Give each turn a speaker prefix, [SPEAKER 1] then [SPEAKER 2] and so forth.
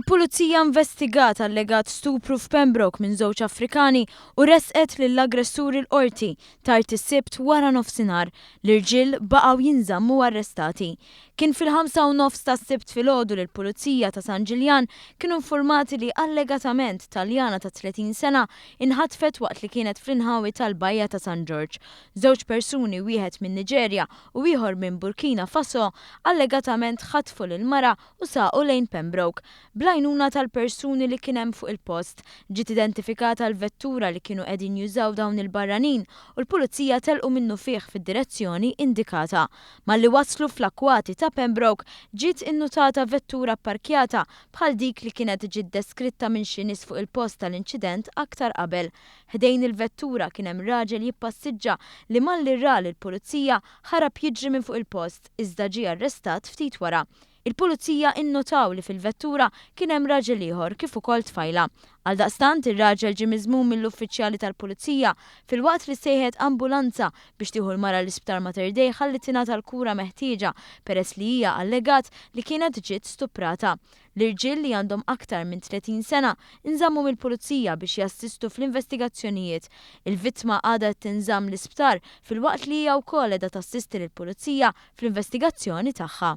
[SPEAKER 1] Il-Pulizija investigat allegat stupru f'Pembroke minn żewġ Afrikani u ressqet lill-aggressuri l-Qorti tard is-Sibt wara nofsinhar. L-irġiel baqgħu jinżammu arrestati. Kien fil-5:30 tas-Sibt filgħodu li l-Pulizija ta' San Ġiljan kienu infurmati li allegatament Taljana ta' 30 sena inħatfet waqt li kienet fl-inħawi tal-Bajja ta' San Ġorġ. Żewġ persuni, wieħed min-Niġerja u ieħor minn Burkina Faso, allegatament ħatfu lill-mara u saqu lejn Pembroke. Bl-għajnuna tal-persuni li kien hemm fuq il-post, ġiet identifikata l-vettura li kienu qegħdin jużaw dawn il-barranin u l-Pulizija telqu minnufih fid-direzzjoni indikata. Malli waslu fl-akkwati ta' Pembroke, ġiet innutata vettura pparkjata bħal dik li kienet ġiet deskritta minn xi nies fuq il-post tal-inċident aktar qabel. Ħdejn il-vettura kien hemm raġel jippassiġġa li malli ra lill-Pulizija ħarab jiġri minn fuq il-post iżda ġie arrestat ftit wara. Il-Pulizija innotaw li fil-vettura kien hemm raġel ieħor kif ukoll tfajla. Għaldaqstant, ir-raġel ġie miżmum mill-uffiċjali tal-Pulizija filwaqt li ssejħet ambulanza biex tieħu l-mara l-Isptar Mater Dei ħalli tingħata l-kura meħtieġa peress li hija allegat li kienet ġiet stuprata. L-irġiel li għandhom aktar minn 30 sena nżammu mill-Pulizija biex jassistu fl-investigazzjonijiet. Il-vittma għadha qed tinżamm l-isptar filwaqt li hija wkoll qiegħda tassisti lill-Pulizija fl-investigazzjoni tagħha.